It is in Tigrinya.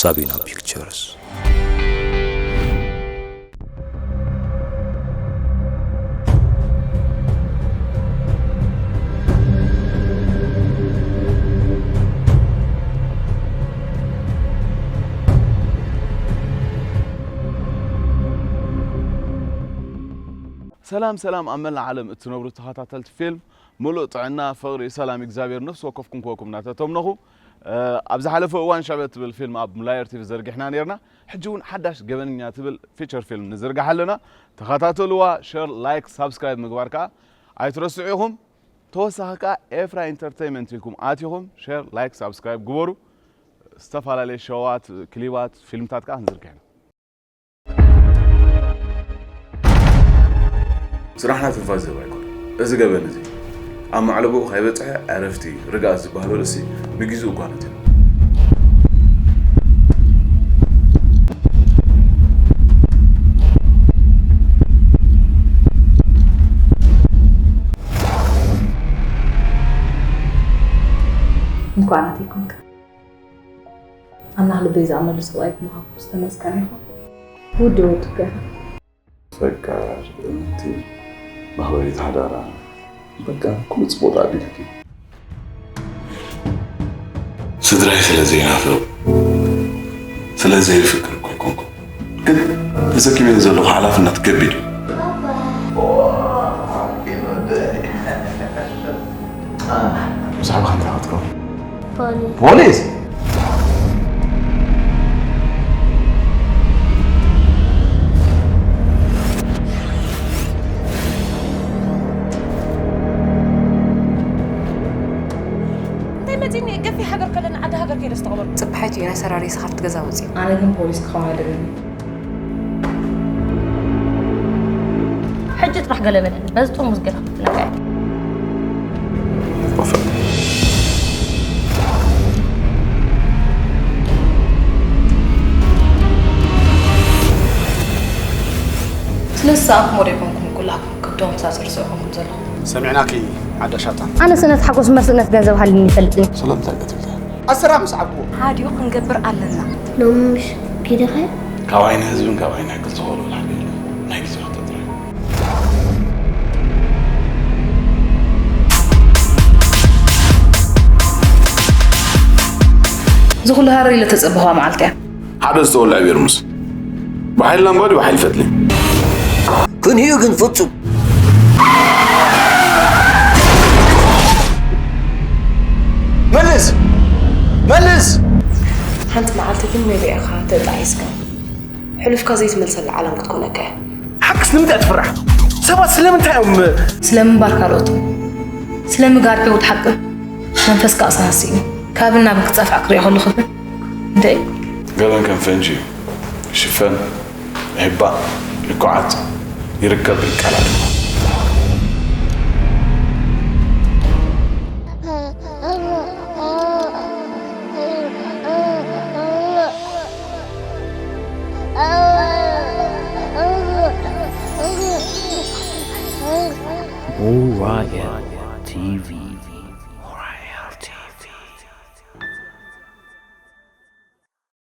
ጋቢና ፒክቸርስ። ሰላም ሰላም ኣብ መላእ ዓለም እትነብሩ ተኸታተልቲ ፊልም፣ ምሉእ ጥዕና፣ ፍቕሪ፣ ሰላም እግዚኣብሔር ነፍሲ ወከፍኩም ክወኩም እናተተምነኹ፣ እ፣ ኣብ ዝሓለፈ እዋን ሽዕበት ትብል ፊልም ኣብ ሙላየር ቲቪ ዘርጊሕና ነይርና። ሕጂ እውን ሓዳሽ ገበነኛ ትብል ፊቸር ፊልም ንዝርግሓ ኣለና። ተኸታተልዋ፣ ሸር፣ ላይክ፣ ሳብስክራይብ ምግባር ከኣ ኣይትረስዑ ኢኹም። ተወሳኺ ከኣ ኤፍራ ኢንተርተይመንት ኢልኩም ኣቲኹም ሸር፣ ላይክ፣ ሳብስክራይብ ግበሩ። ዝተፈላለዩ ሸዋት፣ ክሊባት፣ ፊልምታት ከኣ ክንዝርግሕ ኢና። ስራሕና ትንፋስ ዝህብ ኣይኮነን። እዚ ገበን እዚ ኣብ ማዕለቦኡ ከይበጽሐ ዕረፍቲ፣ ርግኣት ዝበሃል ርእሲ ብግዜኡ እጓነት እዩ። እንኳዕ ናተይ ኮንካ። ኣምላኽ ልበይ ዝኣመሉ ሰብኣይ ብምሃብኩ ዝተመስገነ ይኹን። ውዲ ወድከ። ፈቃር፣ እምንቲ፣ መኽበሪት ሓዳራ፣ በቃ ኩሉ ጽቡቕ ተዓዲልኪ። ስድራይ ስለ ዘይናፍቕ፣ ስለ ዘየፍቅር እኮ ኣይኮንኩን። ግን ተሰኪመ ዘለኹ ሓላፍነት ከቢድ እዩ። ብዛዕባ ክንታ ክትከውን ፖሊስ። እንታይ መፂኒ ገፊሕ ሃገር ከለና ዓዲ ሃገር ከይደ ዝተቐበርኩ። ፅባሒቱ እዩ ናይ ሰራሪ ስኻብቲ ገዛ ውፅእ። ኣነ ግን ፖሊስ ክኸውን ኣለኒ። ሕጂ ጥራሕ ገለ በለኒ በዚ ጥርሙዝ ገይርካ ክትብለካ እየ። ስለ ዝሰኣንኩሞ ዶ ኣይኮንኩም ኩላኩም ከብዶም ሳፅር ስዕኹም ዘለኹም? ሰሚዕናኪ ዓዳ ሻታ። ኣነስ ነቲ ሓጎስ እምበር ስእነት ገንዘብ ሃልዩኒ ይፈልጥን እዩ። ስለምንታይ ቀቲልካ? ኣሰራምስ ዓቦ ሓዲኡ ክንገብር ኣለና። ሎሚ ምሽ ኪድኻ ካብ ዓይኒ ህዝብን ካብ ዓይኒ ሕጊ ዝኸሉ ሓደ የለን። ናይ ግዜ ሕቶ ጥራይ። እዚ ኩሉ ሃረር ኢለ ተፀበኽዋ መዓልቲ እያ። ሓደ ዝተወልዐ ቤርሙስ ብሓይሊ ላምባ ድዩ ብሓይሊ ፈትሊ? ክንዩ ግን ፍጹም መልስ መልስ ሓንቲ መዓልቲ ግን ነቢዕኻ ተጣሒስካ ሕሉፍካ ዘይትመልሰላ ዓለም ክትኮነካ እያ። ሓቅስ ንምንታይ ትፍራሕ? ሰባት ስለምንታይ እዮም ስለ ምንባር ካልኦት ስለ ምጋር ሕውት ሓቂ መንፈስካ ኣሳሲ እዩ። ካብ ናብ ክጻፍዕ ክሪኦ ከለኹ ግን እንታይ ገበን ከም ፈንጂ እዩ። ሽፈን፣ ዒባ፣ ልኩዓት ይርከብ ይቃላል። Orion ቲቪ።